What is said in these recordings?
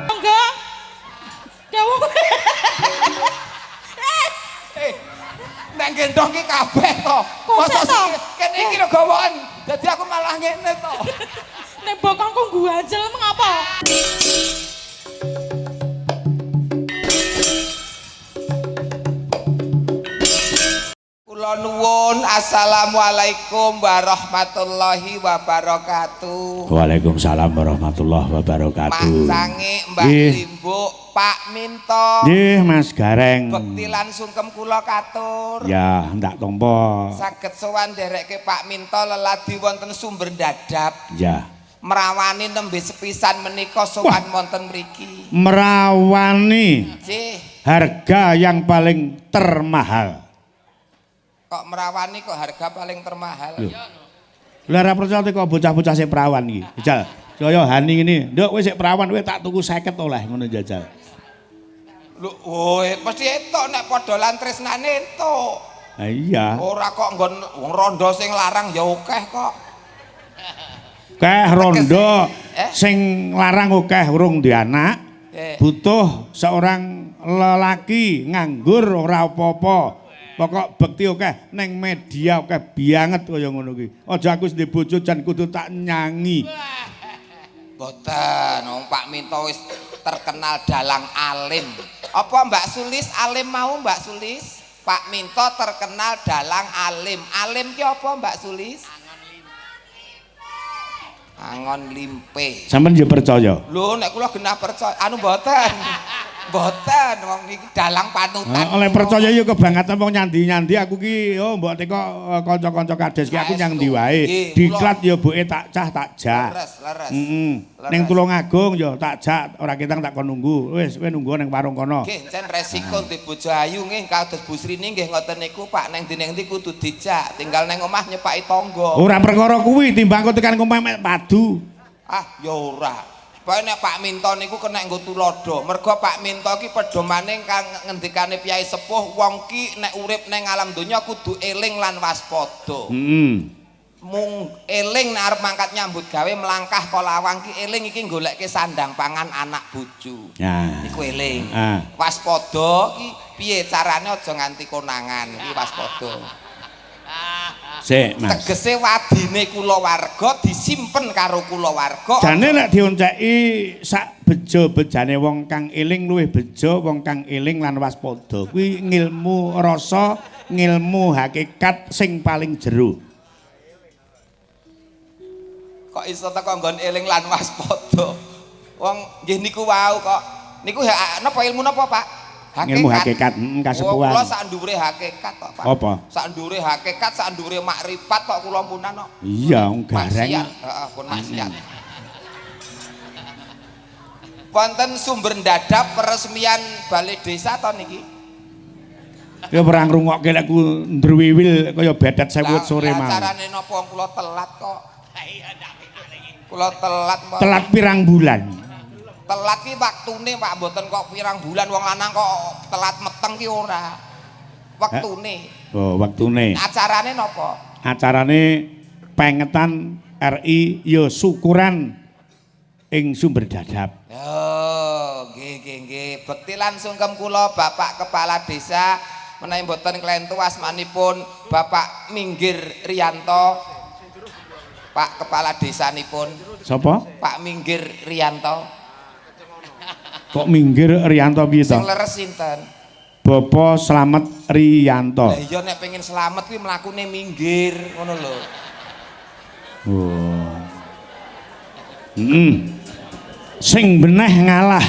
Monggo. Kamu. Eh, nek gendong ki kabeh to. Kok Masa sik to? sih kene iki lho gawaken. Dadi aku malah ngene to. Nek bokongku guajel mengapa? Kula nuwun, assalamualaikum warahmatullahi wabarakatuh. Waalaikumsalam warahmatullahi Mak wabarakatuh. Sange, Mbak Nggih. Limbuk, Pak Minto. Nggih, Mas Gareng. Bekti lan sungkem kula katur. Ya, ndak tompo. Saged sowan nderekke Pak Minto leladi wonten Sumber Dadap. Ya. Merawani nembe sepisan menika sowan wonten mriki. Merawani Cih, harga yang paling termahal. Kok merawani kok harga paling termahal? Lho. Lah ora percaya kok bocah-bocah sing perawan iki. Jajal. Kaya Hani ngene, "Nduk kowe sik perawan kowe tak tuku 50 oleh ngono jajal." Lho, woe, mesti entuk nek padha lan tresnane entuk. Lah iya. Ora kok nggon wong rondo sing larang ya akeh kok. Keh rondo Eh? sing larang akeh urung duwe anak. Eh. Butuh seorang lelaki nganggur ora apa-apa. Pokok bekti akeh neng media akeh banget kaya ngono ki. Aja aku wis duwe bojo jan kudu tak nyangi. Boten, wong Pak Minto wis terkenal dalang alim. Apa Mbak Sulis alim mau Mbak Sulis? Pak Minto terkenal dalang alim. Alim ki apa Mbak Sulis? Angon limpe. Sampeyan yo percaya? Lho nek kula genah percaya, anu mboten. Mboten wong niki dalang panutan. Ah, oleh percaya yo kebangetan wong nyandi-nyandi aku ki yo mbok teko kanca-kanca kades ki aku nyang ndi wae. Nggih, Diklat yo buke tak cah tak jak. Leres, leres. Heeh. Leres. Ning Tulungagung yo tak jak ora ketang tak kon nunggu. Wis kowe nunggu ning warung kono. Nggih, encen resiko ndek bojo ayu nggih kados Bu Srini nggih ngoten niku Pak, neng ndi neng ndi kudu dijak, tinggal neng omah nyepaki tangga. Ora perkara kuwi timbang kok tekan omah mek padu. Ah, ya ora. Pokoke nek Pak Minto niku kena nggo tuladha. Mergo Pak Minto ki pedomane kang ngendikane piyai sepuh wong ki nek urip neng alam donya kudu eling lan waspada. Heeh. Mung eling nek arep mangkat nyambut gawe melangkah ka lawang ki eling iki goleke sandang pangan anak bojo. Ya. Iku eling. Ah. Waspada ki piye carane aja nganti konangan iki waspada. Sik, Mas. Tegese wadine kulawarga disimpen karo kulawarga. Jane nek dionceki sak bejo-bejane wong kang eling luwih bejo wong kang eling lan waspada. Kuwi ngilmu rasa, ngilmu hakikat sing paling jero. Kok iso teko nggon eling lan waspada. Wong nggih niku wau kok. Niku napa ilmu napa, Pak? Ngilmu hakikat, heeh, kasepuhan. Oh, kula sak nduwure hakikat kok, Pak. Apa? Sak nduwure hakikat, sak nduwure makrifat kok kula punan kok. Iya, wong gareng. Maksiat, heeh, pun maksiat. Wonten Sumber Dadap peresmian Balai Desa to niki? Ya ora ngrungokke lek ku ndruwiwil kaya bedet sewut sore Lah mau. carane napa wong kula telat kok. Kula telat kok. Telat pirang bulan. Telat ki waktune Pak, mboten kok pirang bulan wong lanang kok telat meteng ki ora. Waktune. Oh, waktune. Acarane napa? Acarane pengetan RI ya syukuran ing Sumber Dadap. Oh, nggih nggih nggih. Bekti lan sungkem kula Bapak Kepala Desa menawi mboten klentu asmanipun Bapak Minggir Rianto. Pak Kepala Desanipun Sapa? Pak Minggir Rianto. Kok Minggir Rianto piye to? Sing leres sinten? Bapak Slamet Rianto. Lah iya nek pengen slamet kuwi mlakune minggir ngono lho. Oh. Heeh. Sing beneh ngalah.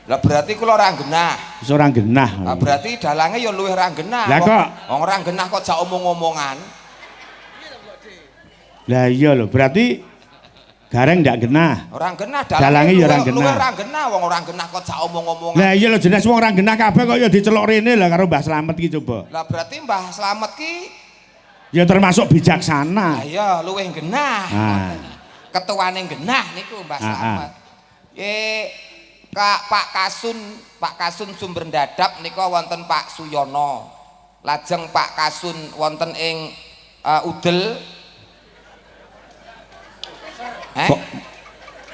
Lah berarti kula ora genah. Wis ora genah. Lah berarti dalange ya luwih ora genah. Lah kok? Wong ora genah kok jak omong-omongan. Lah iya lho, berarti Gareng ndak genah. Ora genah. Dalange ya ora genah. Luwih ora genah, wong ora genah kok jak omong-omongan. Lah iya lho, jenis wong ora genah kabeh kok ya diceluk rene lah karo Mbah Slamet ki coba. Lah berarti Mbah Slamet ki ya termasuk bijaksana. Lah iya luwih genah. Ah. Ketuane genah niku Mbah Ah, ah. Slamet. Nggih, Kak Pak Kasun, Pak Kasun Sumber Dadap nika wonten Pak Suyono. Lajeng Pak Kasun wonten ing Udel.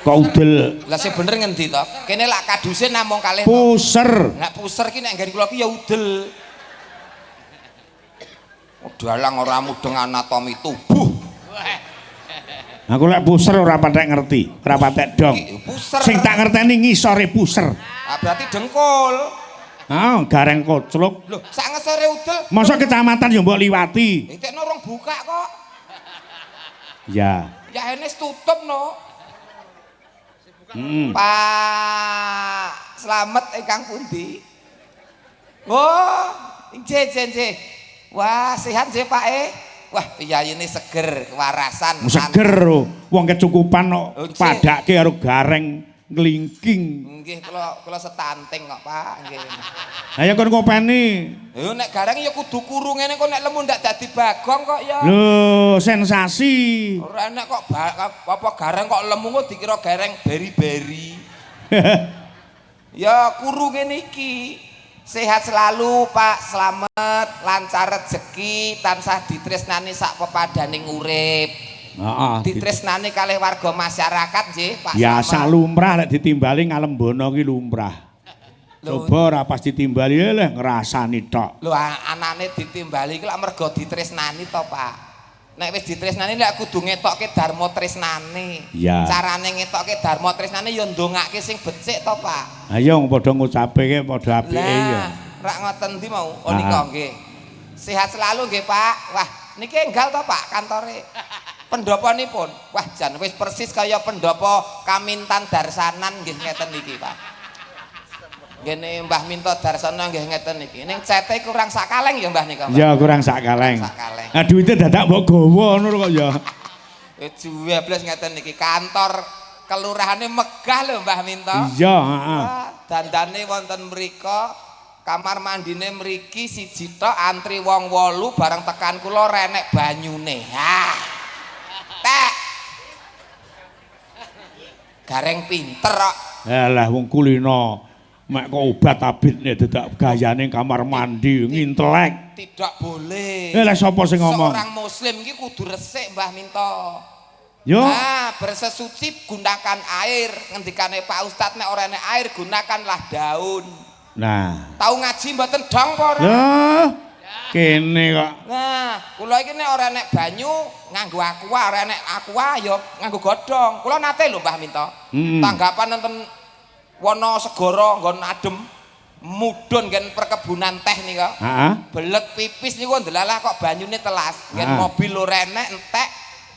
Kok udel? Lah sing bener ngendi to? Kene lak kaduse namung kalih to. Puser. Nek puser ki nek nggen kula ki ya udel. Oh, dalang ora mudeng anatomi tubuh. Aku lek puser ora patek ngerti, ora patek dong. Ki puser. Sing tak ngerteni ngisore puser. Ah, berarti dengkul. Ah, gareng kocluk. Lho, sak ngesore udel. Masa kecamatan ya mbok liwati. Itekno rong buka kok. Ya. Ya enes tutup no. Pak Slamet ingkang pundi? Oh, nggih nggih nggih. Wah, sehat nggih Pak e. Wah, piyayine seger, kewarasan. Seger wong kecukupan kok Oh, nggih. padake karo gareng nglingking. Nggih, kula setanting kok, Pak. Nggih. Lah ya kon ngopeni. Lho nek gareng ya kudu kuru ngene kok nek lemu ndak dadi bagong kok ya. Lho, sensasi. Ora enek kok apa gareng kok lemu kok dikira gareng beri-beri. Ya kuru ngene iki. Sehat selalu Pak Slamet, lancar rezeki, tansah ditresnani sak pepadaning urip. Heeh. Ditresnani kalih warga masyarakat nggih Pak Biasa Slamet. lumrah lek ditimbali ngalembono ki lumrah. Lho. Coba ora pas ditimbali leh ngrasani tok. Lho anane ditimbali iki lak mergo ditresnani to Pak. Nek wis ditresnani lek kudu ngetokke dharma tresnane. Iya. Carane ngetokke dharma tresnane ya ndongake sing becik to Pak. Ayo padha ngucape ke padha apike ya. Lah, rak ngoten ndi mau? Oh nika Ah. nggih. Sehat selalu nggih Pak. Wah, niki enggal to Pak kantore. Pendoponipun. Wah, jan wis persis kaya pendopo Kamintan Darsanan nggih ngeten niki Pak. Ngene Mbah Minto Darsono nggih ngeten niki. Ning cete kurang sakaleng ya Mbah nika Mbah. Ya kurang sak kaleng. Sak kaleng. Nah duwite dadak mbok gawa ngono kok ya. Juwebles ngeten niki kantor kelurahane megah lho Mbah Minto. Iya, heeh. Wah, dandane wonten mriko, kamar mandine mriki siji tok antri wong 8 bareng tekan kula renek banyune. Ha. Tek. Gareng pinter kok. Alah wong kulino mek kok obat abitne dadak gayane kamar mandi ngintelek. Tidak boleh. Lah sapa sing ngomong? Seorang muslim iki kudu resik Mbah Minto. Yo. Nah, bersesuci gunakan air. Ngendikane Pak Ustadz nek ora enek air gunakanlah daun. Nah. Tahu ngaji mboten dong apa ora? Lah kene kok. Nah, kula iki nek ora enek banyu nganggo aqua, ora enek aqua ya nganggo godhong. Kula nate lho Mbah Minto. Tanggapan nonton Wono Segara nggon adem mudhun nggen perkebunan teh nika. Heeh. Belet pipis niku ndelalah kok banyune telas. Nggen mobil ora enek entek.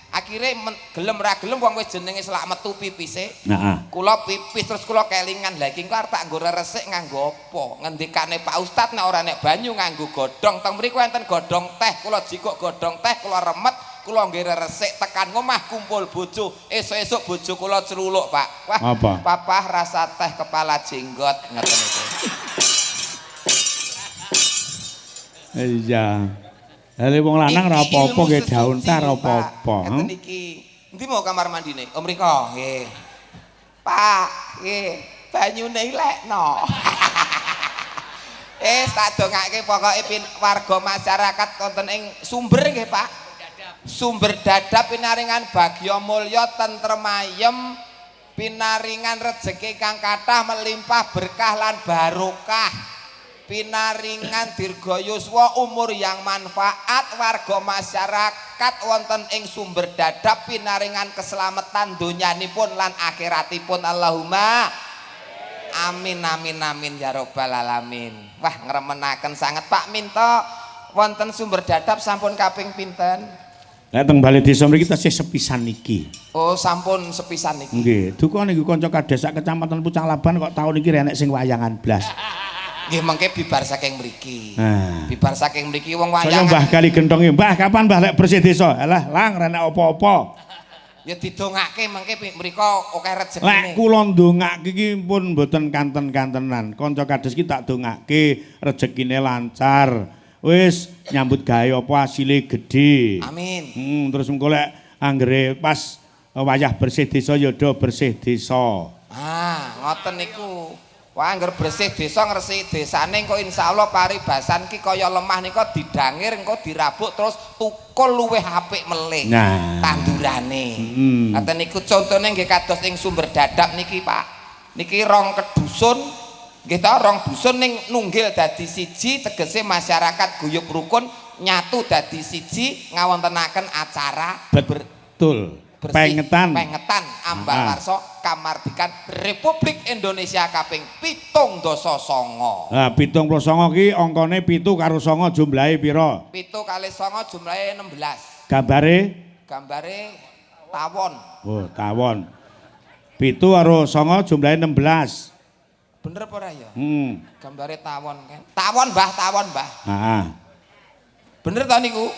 Akhire gelem ra gelem wong wis jenenge selak metu pipise. Heeh. Kula pipis terus kula kelingan. Lah iki engko arep tak nggo resik nganggo apa? Ngendikane Pak Ustad nek ora enek banyu nganggo godhong. Teng mriku enten godhong teh, kula jikuk godhong teh, kula remet, kula nggih resik tekan ngomah kumpul bojo. Esuk-esuk bojo kula celuluk, Pak. Wah, Apa? Papah rasa teh kepala jenggot ngeten iki. Iya. Lah wong lanang ora Iki apa-apa ilmu nggih daun sesuci, teh ora Pak. apa-apa. Ngeten iki. Endi mau kamar mandine? Oh mriko, nggih. Pak, nggih, banyune ilekno. Tak dongake pokoke warga masyarakat wonten ing Sumber nggih, Pak. Sumber Dadap pinaringan bagya mulya tentrem ayem, pinaringan rejeki kang kathah melimpah berkah lan barokah. Pinaringan dirgayuswa umur yang manfaat warga masyarakat wonten ing Sumber Dadap pinaringan keselamatan donyanipun lan akhiratipun. Allahumma amin amin amin ya robbal alamin. Wah, ngremenaken sanget Pak Minto. Wonten Sumber Dadap sampun kaping pinten? Lah teng bali desa mriki tasih sepisan niki. Oh, sampun sepisan niki. Nggih, duka niku kanca kades sak kecamatan Pucang Laban kok taun iki renek sing wayangan blas. Nggih mengke bibar saking mriki. Nah. Bibar saking mriki wong Saya wayangan. Mbah kali gentonge, Mbah kapan Mbah lek bersih desa? Alah, lang renek apa-apa. Ya didongake mengke mriko akeh rezekine. Lek kula ndongake iki pun mboten kanten-kantenan. Kanca kades ki tak dongake rezekine lancar. Wis nyambut gawe apa asile gedhe. Amin. Terus engko lek anggere pas wayah bersih desa ya do bersih desa. Ah, ngoten niku. Wah, angger bersih desa ngresiki desane engko insyaallah paribasan ki kaya lemah nika didangir engko dirabuk terus tukul luwih apik melih. Nah. Tandurane. Ngoten niku contone nggih kados ing Sumber Dadap niki, Pak. Niki rong kedusun nggih ta, rong dusun ning nunggil dadi siji, tegese masyarakat guyub rukun nyatu dadi siji ngawontenaken acara Betul. bersih, Pengetan. Pengetan Ambal Warsa Kamardikan Republik Indonesia kaping 79. Nah, 79 ki angkane 7 karo 9 jumlahe pira? 7 kali 9 jumlahe 16. Gambare? Gambare tawon. Oh, tawon. 7 karo 9 jumlahe 16. Bener apa ora ya? Gambare tawon kan. Tawon, Mbah, tawon, Mbah. Heeh. Bener ta niku?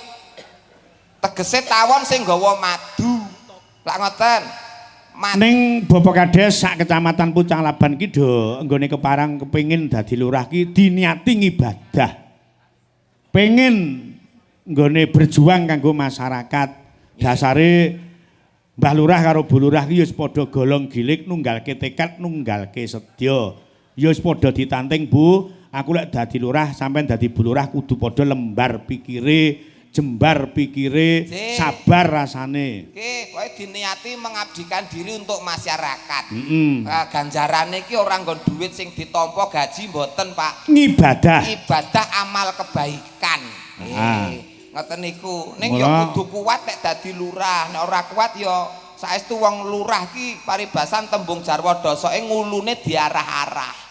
Tegese tawon sing nggawa madu. Lak ngoten. Ning Bapak Kades sak kecamatan Pucang Laban ki do nggone keparang kepengin dadi lurah ki diniati ngibadah. Pengen nggone berjuang kanggo masyarakat. Dasare Mbah Lurah karo Bu Lurah ki ya wis padha golong gilik nunggalke tekad nunggalke sedya. Ya wis padha ditanting, Bu. Aku lek dadi lurah sampean dadi Bu Lurah kudu padha lembar pikire, jembar pikire, sabar rasane. Nggih, pokoke diniati mengabdikan diri untuk masyarakat. Nah, ganjarane iki ora nggon duit sing ditampa gaji mboten, Pak. Ngibadah. Ibadah amal kebaikan. Nggih. Ngoten niku. Ning ya kudu kuat nek dadi lurah. Nek ora kuat ya saestu wong lurah ki paribasan tembung jarwa dasoke ngulune diarah-arah.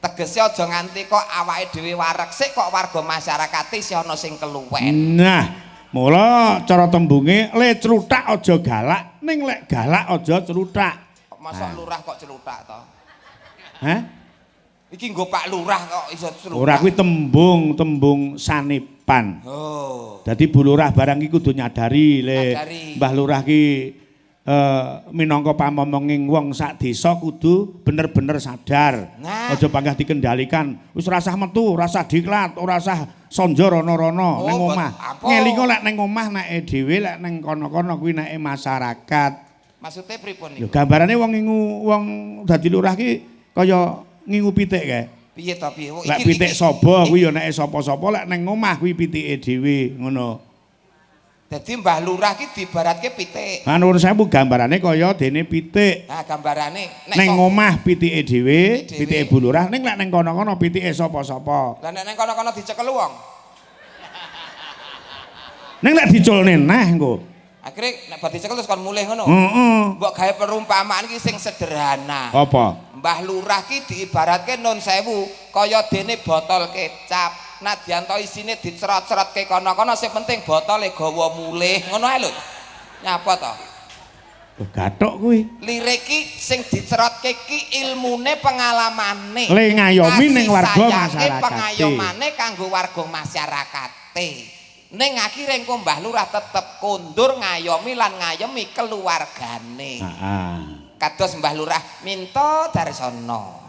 Tegese aja nganti kok awake dhewe wareg sik kok warga masyarakate isih ana sing keluwen. Nah, mula cara tembunge le cluthak aja galak, ning lek galak aja cluthak. Mosok lurah kok cluthak to? Hah? Iki nggo Pak Lurah kok iso cluthak. Ora kuwi tembung sanipan. Oh. Dadi Bu Lurah barang iki kudu nyadari le Mbah Lurah ki minangka pamomonging wong sak desa kudu bener-bener sadar. Nah. Aja panggah dikendalikan. Wis rasah metu, rasah diklat, ora usah sonjo rono-rono ning omah. Ngelingo lek ning omah neke dhewe, lek ning kono-kono kuwi neke masyarakat. Maksude pripun niku? Lho gambarane wong ngingu wong dadi lurah ki kaya ngingu pitik kae. Piye to piye? Lek pitik saba kuwi ya neke sapa-sapa, lek ning omah kuwi pitike dhewe ngono. Dadi Mbah Lurah ki diibaratke pitik. Ha nuwun sewu gambarane kaya dene pitik. Nah, gambarane nek ning omah pitike dhewe, pitike Bu Lurah, ning lek ning kono-kono pitike sapa-sapa. Lah nek ning kono-kono dicekel wong. Ning lek diculne neh engko. Akhire nek bar dicekel terus kon mulih ngono. Heeh. Mbok gawe perumpamaan ki sing sederhana. Apa? Mbah Lurah ki diibaratke nun sewu kaya dene botol kecap. Nadyan to isine dicerot-cerotke kono-kono sing penting botole gawa mulih ngono ae lho. Nyapa to? Gathuk kuwi. Lirik ki sing dicerotke ki ilmune pengalamane. Le ngayomi ning warga masyarakate. Pengayomane kanggo warga masyarakate. Ning akhire engko Mbah Lurah tetep kondur ngayomi lan ngayemi keluargane. Heeh. Kados Mbah Lurah Minto Darsono.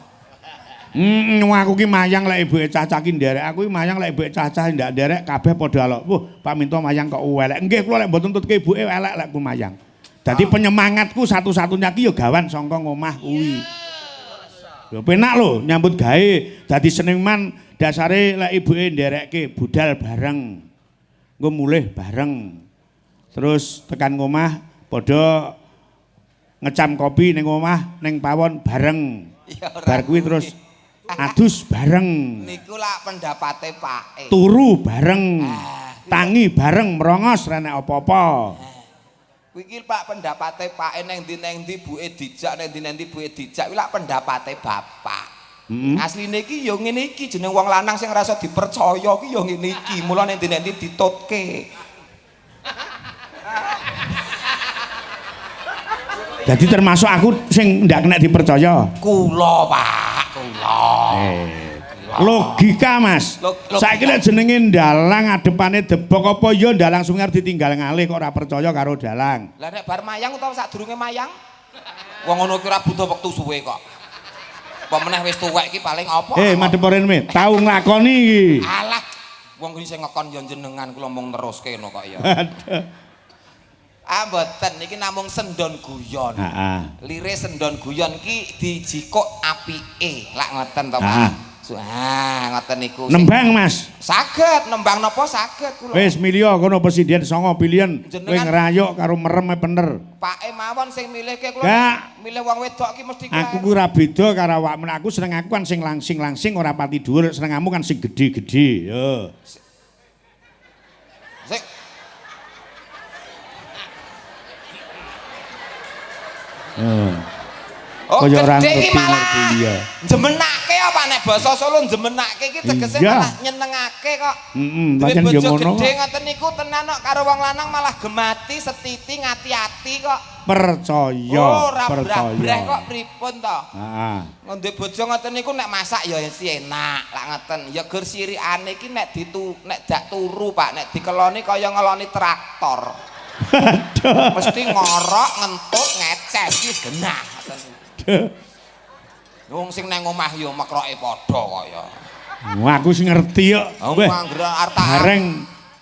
Aku ki mayang lek ibuke cacah ki nderek, aku ki mayang lek ibuke cacah ndak nderek kabeh padha alok. Wah, Pak Minto mayang kok elek. Nggih kula lek mboten tutke ibuke elek lek ku mayang. Dadi penyemangatku satu-satunya ki ya gawan saka ngomah kuwi. Lho penak lho nyambut gawe dadi seniman dasare lek ibuke nderekke budal bareng. Engko mulih bareng. Terus tekan ngomah padha ngecam kopi ning omah ning pawon bareng. Bar kuwi terus adus bareng. Niku lak pendapate Pake. Turu bareng. Tangi bareng merongos ra nek apa-apa. Kuwi iki Pak pendapate Pake neng ndi buke dijak neng ndi buke dijak kuwi lak pendapate bapak. Asline iki ya ngene iki jeneng wong lanang sing rasa dipercaya ki ya ngene iki. Mula neng ndi ditutke. Jadi termasuk aku sing ndak kena dipercaya. Kula Pak, kula. Logika, Mas. Logika. Saiki lek jenenge ndalang adepane debok apa ya ndalang sungar ditinggal ngalih kok ora percaya karo dalang. Lah nek bar mayang utawa sadurunge mayang? Wong ngono ki ora butuh wektu suwe kok. Apa meneh wis tuwek iki paling apa? Eh, madhep rene, tau nglakoni iki. Alah, wong kuwi sing ngekon ya jenengan kula mung neruske no kok ya. Aduh. Ah mboten niki namung sendon guyon. Heeh. Lire sendon guyon ki dijikuk apike. Lak ngoten to, Ah. Pak. Ah, ngoten niku. Nembang, Mas. Saged nembang napa saged kula. Wis milih kono presiden songo pilihan. Kowe Jenengan- ngrayuk karo merem e bener. Pake mawon sing milihke kula. Gak. Milih wong wedok ki mesti Aku ku ora beda karo awakmu. Aku seneng aku kan sing langsing-langsing ora pati dhuwur, senengamu kan sing gedhe-gedhe. Yo. Sing Heeh. Oh, Kaya ora gedhe iki ngerti malah. ngerti, iya. Jemenake apa nek basa Solo jemenake iki tegese Iya. malah nyenengake kok. Heeh, Duwe pancen ya bojo ngono. gedhe kok. ngoten niku tenan kok karo wong lanang malah gemati setiti ngati-ati kok. Percaya, Ora percaya. brah-breh kok pripun to? Heeh. Ngonde bojo ngoten niku nek masak ya si enak, lak ngoten. Ya gur sirikane iki nek ditu nek jak turu Pak, nek dikeloni kaya ngeloni traktor. Aduh. Mesti ngorok, ngentuk, ngeces iki genah ngoten. Wong sing nang omah ya mekroke padha kaya. Wah, aku sing ngerti kok. Wong Weh, anggere arta bareng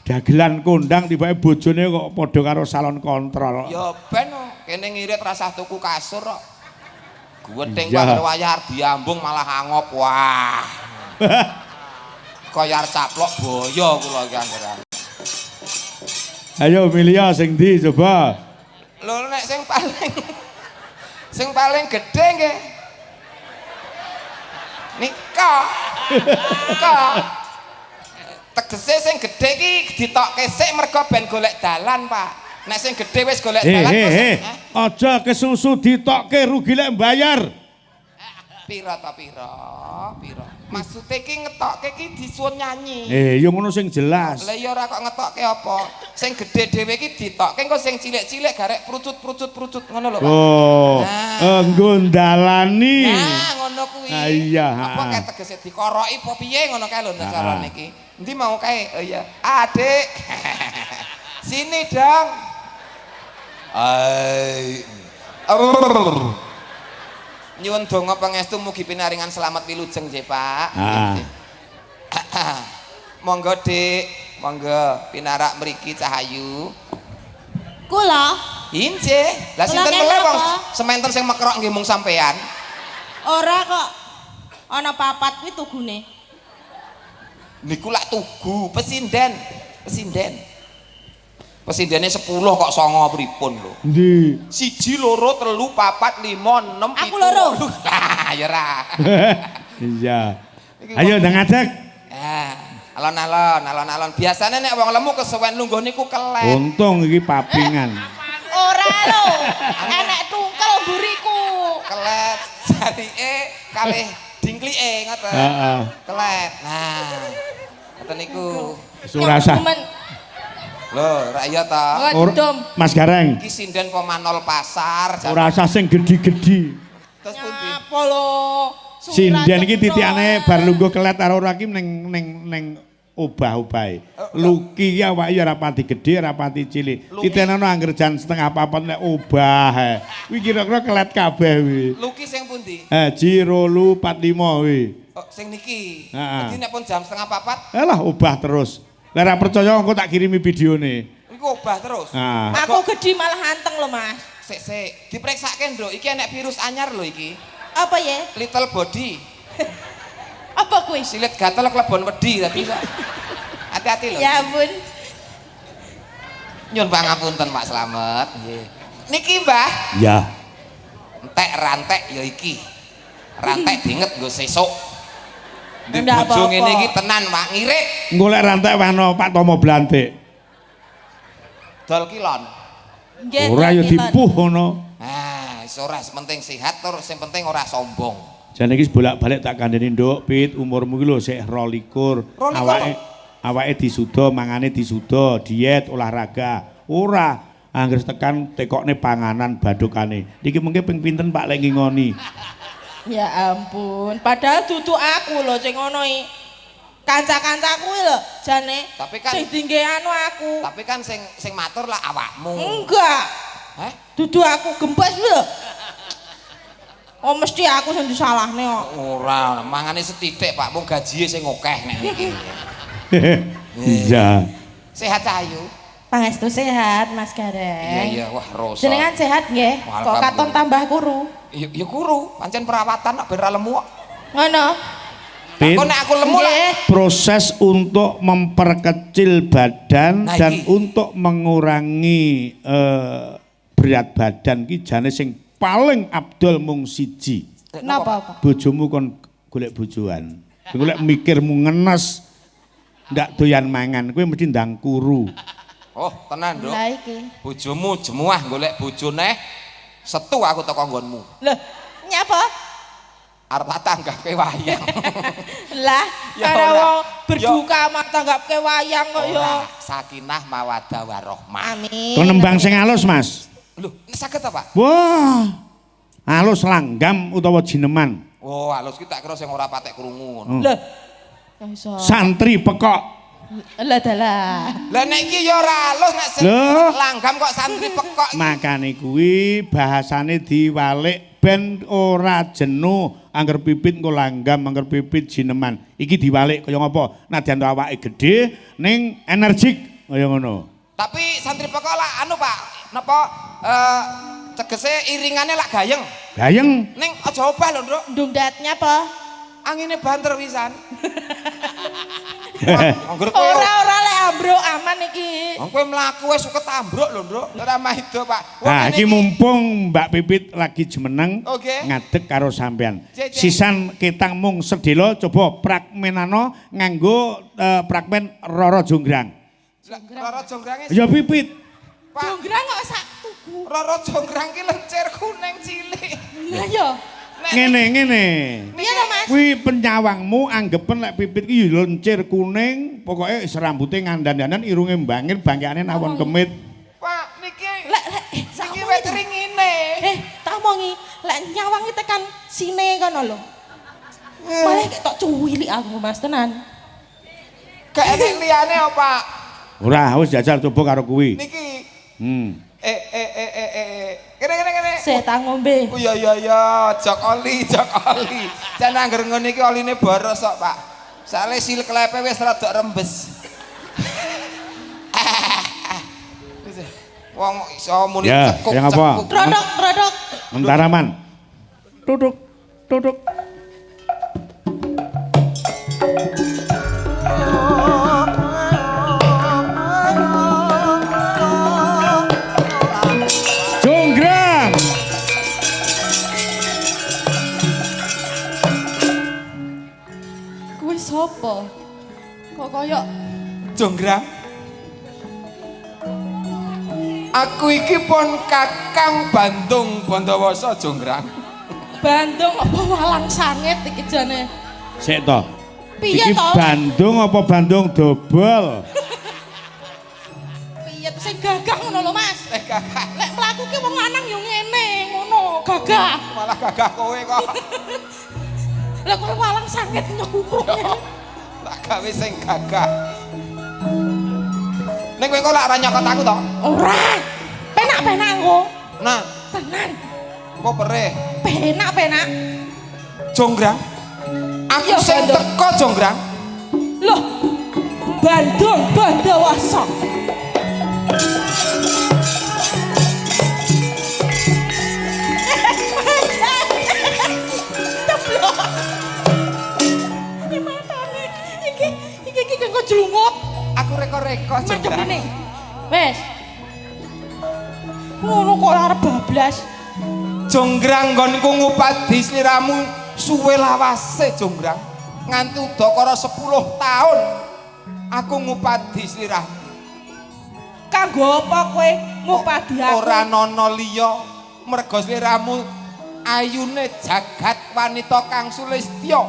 dagelan kondang tibake bojone kok padha karo salon kontrol. Ya ben kene ngirit rasah tuku kasur kok. Guwething Iya. kok wayah arep diambung malah angop. Wah. Kaya arep caplok boyo kula iki anggere. Ayo milih sing ndi coba. Lho nek sing paling sing paling gedhe nggih. Nika. Nika. Tegese sing gedhe iki ditokke sik mergo ben golek dalan, Pak. Nek sing gedhe wis golek He dalan he terus he. eh, Aja kesusu ditokke rugi lek mbayar. pira ta pira? Pira? Maksude iki ngetokke iki disuwun nyanyi. Eh, yo ngono sing jelas. Lah iya ora kok ngetokke apa? Sing gedhe dhewe iki ditokke engko sing cilik-cilik garek prucut-prucut-prucut ngono lho, Pak. Oh, Nah. engko ndalani. Nah, ngono kuwi. Ah, iya, Apa ha. kae tegese dikoroki apa piye ngono kae lho nek Ha. carane iki. Endi mau kae? Oh iya. Adik. Sini dong. Ai. Nyuwun donga pangestu mugi pinaringan selamat wilujeng nggih, Pak. Ah. Monggo, Dik. Monggo pinarak mriki Cahayu. Kula Injih. Lah Kula sinten kene meleh wong apa? sementen sing mekrok nggih mung sampean. ora kok ana papat kuwi tugune. Niku lak tugu pesinden, pesinden. Pesindene 10 kok 9 pripun lho. Ndi? 1 2 3 4 5 6 7. Aku loro. Lah ya ora. Iya. Ayo ndang ngadeg. Ah, alon-alon, alon-alon. Biasane nek wong lemu kesuwen lungguh niku kelet. Untung iki papingan. Ora lho. Enek tungkel mburiku. Kelet jarike kalih dingklike ngoten. Heeh. Kelet. Nah. Ngoten niku. Wis ora usah. Lho, ra iya ta. Ngedom. Mas Gareng, Iki sinden pemanol pasar. ora usah sing gedhi-gedhi. Terus pundi? Nyapa lho? Sinden iki titikane bar lungguh kelet karo ora ki ning ning ning obah-obahe. Luki ki awake ya ora pati gedhe, ora pati cilik. Luki. Titenana angger jan setengah papat nek obah. Ae. Kuwi kira-kira kelet kabeh kuwi. Luki sing pundi? Eh, ji rolu 45 kuwi. Oh, sing niki. Heeh. Dadi nek pun jam setengah papat, Alah obah terus. Lah ora percaya engko tak kirimi videone. iku obah terus. Ah. Aku gedhi malah anteng lho, Mas. Sik sik, dipriksake Nduk, iki enek virus anyar lho iki. Apa ya? Little body. Apa kuwi? Silit gatel klebon wedi tadi. Hati-hati lho. Ya ampun. Nyun pangapunten Pak Slamet. Nggih. Niki Mbah, Ya. entek rantek ya iki. Rantek dinget nggo sesuk. Di Ndak bojo apa-apa. ngene iki tenan Pak, ngirik Engko lek rantek wano Pak Tomo Blantik. dol kilon. Nggih. Ora ya kilon. dipuh ngono. Ah, wis ora sing penting sehat tur sing penting ora sombong. Jane iki bolak-balik tak kandhani Nduk, Pit, umurmu iki lho sik 22. 22 Awake awake disuda, mangane disuda, diet, olahraga. Ora, angger tekan tekokne panganan badokane. Niki mengke ping pinten Pak lek ngingoni. Ya ampun, padahal dudu aku lho sing ngono iki. Kanca-kancaku lho jane. Tapi kan- sing dingge anu aku. Tapi kan sing sing matur lah awakmu. Enggak. Heh? Dudu aku gembes lho. Oh mesti aku sing disalahne kok. Ora, mangane sethithik, Pak. Mung gajie sing akeh nek niki. Iya. Sehat Ayu. Pangestu sehat Mas Gareng. Iya iya, wah rosa. Jenengan sehat nggih? Kok katon tambah kuru? Ya, ya kuru, pancen perawatan kok ben ra lemu kok. Ngono. Pit, Kok nek aku lemu lah. Nggih. proses untuk memperkecil badan Nah, dan iki. untuk mengurangi berat badan ki jane sing paling abdol mung siji. Napa, Pak? Bojomu kon golek bojoan. Golek mikirmu ngenes ndak doyan mangan, kowe mesti ndang kuru. Oh, tenan, Nduk. Lah iki. Bojomu jemuah golek bojo neh. Setu aku teko nggonmu. Loh, nyapa? Arep tak tanggapke wayang. Lah, Ya ora ora. wong berduka mah tanggapke wayang kok ya. Ora, sakinah mawaddah warahmah. Amin. Kon nembang sing alus, Mas. Lho, saged ta, Pak? Wah. Alus langgam utawa jineman. Oh, alus ki tak kira sing ora patek krungu ngono. Hmm. Loh. Kok iso? Santri pekok. Lah dalah. Lah nek iki ya ora alus nek sing Loh. langgam kok santri pekok. Makane kuwi bahasane diwalik ben ora jenuh, angger pipit engko langgam, angger pipit jineman. Iki diwalik kaya ngapa? Nadyan to awake gedhe ning energik kaya ngono. Tapi santri pekok lah anu, Pak, napa tegese iringane lak gayeng. Gayeng. Ning aja obah lho, Nduk. Ndungdat nyapa? Angine banter pisan. Angger kowe Ora ora lek ambruk aman iki. Wong kowe mlaku wis ketambruk lho, Nduk. Ora maido, Pak. Wong Nah, ngene iki mumpung Mbak Pipit lagi jumeneng Oke. ngadeg karo sampean. Cek, cek. Sisan ketang mung sedelo coba pragmenano nganggo pragmen Roro Jonggrang. Lah, Roro Jongrange Ya Pipit. Pak, Jonggrang kok sak tugu. Roro Jonggrang ki lencir kuning cilik. Lah ya. Nek Ngene ngene. Piye to, Mas? Kuwi penyawangmu anggepen lek pipit ki ya lencir kuning, pokoke serambute ngandan-dandan, irunge mbangir, bangkane nawon kemit. Pak, niki Lek lek sak niki omongi wit to. ringine. Tak omongi, lek nyawangi tekan sine kono lho. Malah tok cuwilik aku Mas tenan. Gak enek liyane kok, Pak. Ora, wis jajal coba karo kuwi. Niki Hmm. eh. Kene kene kene. Setan ngombe. Oh iya iya iya, jok oli, jok oli. Jan angger ngene iki oline boros kok, Pak. Sale sil klepe wis rada rembes. Wong iso muni Ya, cekuk yang apa? cekuk. Rodok, rodok. Mentaraman. Tutuk, tutuk. Jonggrang. Kuwi sapa? Kok koyo Jonggrang. Aku iki pun Kakang Bandung Bondowoso Jonggrang. Bandung apa walang sangit iki jane. Sik to. Piye Iki to? Bandung apa Bandung dobel? Piye to sing gagah ngono lho, Mas? Eh gagah, Lek mlaku ki wong lanang yo ngene, ngono, gagah. malah gagah kowe kok. Lah kowe walang sangit nyekukruk ngene. Tak gawe sing gagah. Ning kowe kok lak ora nyokot aku to? Ora. Penak-penak engko. Nah, Tenan. kok perih. Penak-penak. Jonggrang. Aku Iya, sing Bandung. teko Jonggrang. Loh. Bandung Bondowoso. Ceblok. Iki matane. Iki iki iki kok jlungup. Aku reko-reko Madhep Jonggrang. rene. Wes. Ngono kok arep bablas. Jonggrang nggonku ngupadi sliramu suwe lawase Jonggrang. Nganti udakara 10 tahun aku ngupadi sliramu. Kanggo apa kowe ngupadi aku? Ora nono liya merga sliramu ayune jagat wanita kang sulistya.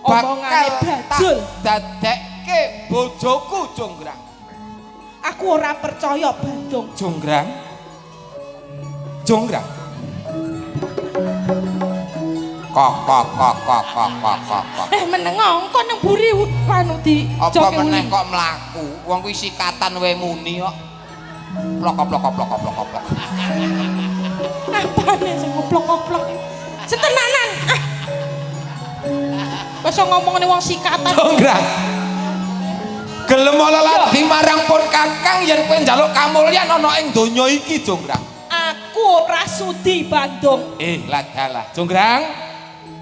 Omongane Bakal tak bajul. dadekke bojoku Jonggrang. Aku ora percaya Bandung. Jonggrang. Jonggrang. Kok kok kok kok kok kok kok kok. Meneng kok nang buri anu di Apa meneh kok mlaku? Wong kuwi sikatan wae muni kok. Plok plok plok plok plok plok. Apane sing koplok-koplok? Setenanan. Ah. Wis ngomongne wong sikatan. Jonggrang. Gelem leladi marang pun Kakang yen kowe njaluk kamulyan ana ing donya iki, Jonggrang. Aku ora sudi Bandung. Ladalah. Jonggrang,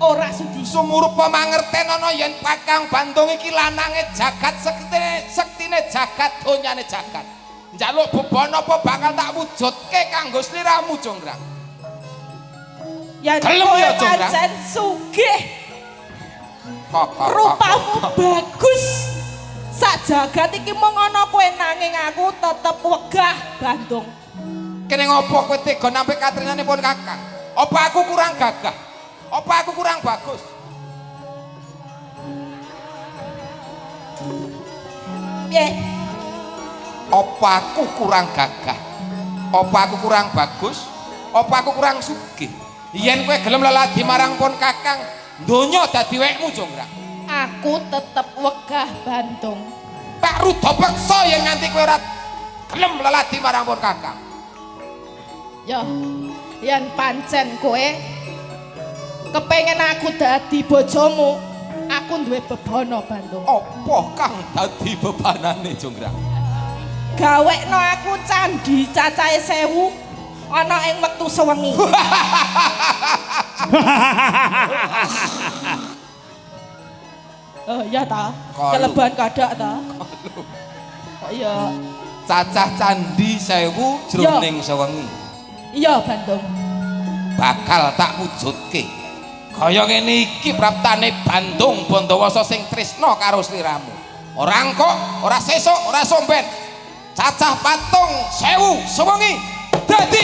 ora sudi. Sumurupa mangerten ana yen Kakang Bandung iki lanange jagat sektine, sektine jagat donyane jagat. Njaluk beban apa bakal tak wujudke kanggo sliramu, Jonggrang. Yen Gelem kowe ya, Jonggrang. pancen sugih, Kok kok rupamu bagus. Sak jagat iki mung ana kowe nanging aku tetep wegah Bandung. Kene ngopo kowe tega nampi katrinane pun Kakang? Apa aku kurang gagah? Apa aku kurang bagus? Piye? Apa aku kurang gagah? Apa aku kurang bagus? Apa aku kurang sugih? Yen kowe gelem leladi marang pun Kakang, donya dadi wekmu, Jonggrang. Aku tetep wegah Bandung. Tak ruda peksa yen nganti kowe ora gelem leladi marang pun Kakang. Ya, yen pancen kowe kepengen aku dadi bojomu, aku duwe bebana Bandung. Apa kang dadi bebanane, Jonggrang? Gawekno aku candhi cacahe 1000 ana ing wektu sewengi. Oh iya ta, kelebihan kadak ta. Kok iya. Cacah candhi 1000 jroning sewengi. Iya Bandung. Bakal tak wujudke. Kaya ngene iki praptane Bandung Bondowoso sing tresna karo sliramu. Ora engko, ora sesuk, ora somben. Cacah patung 1000 sewengi dadi.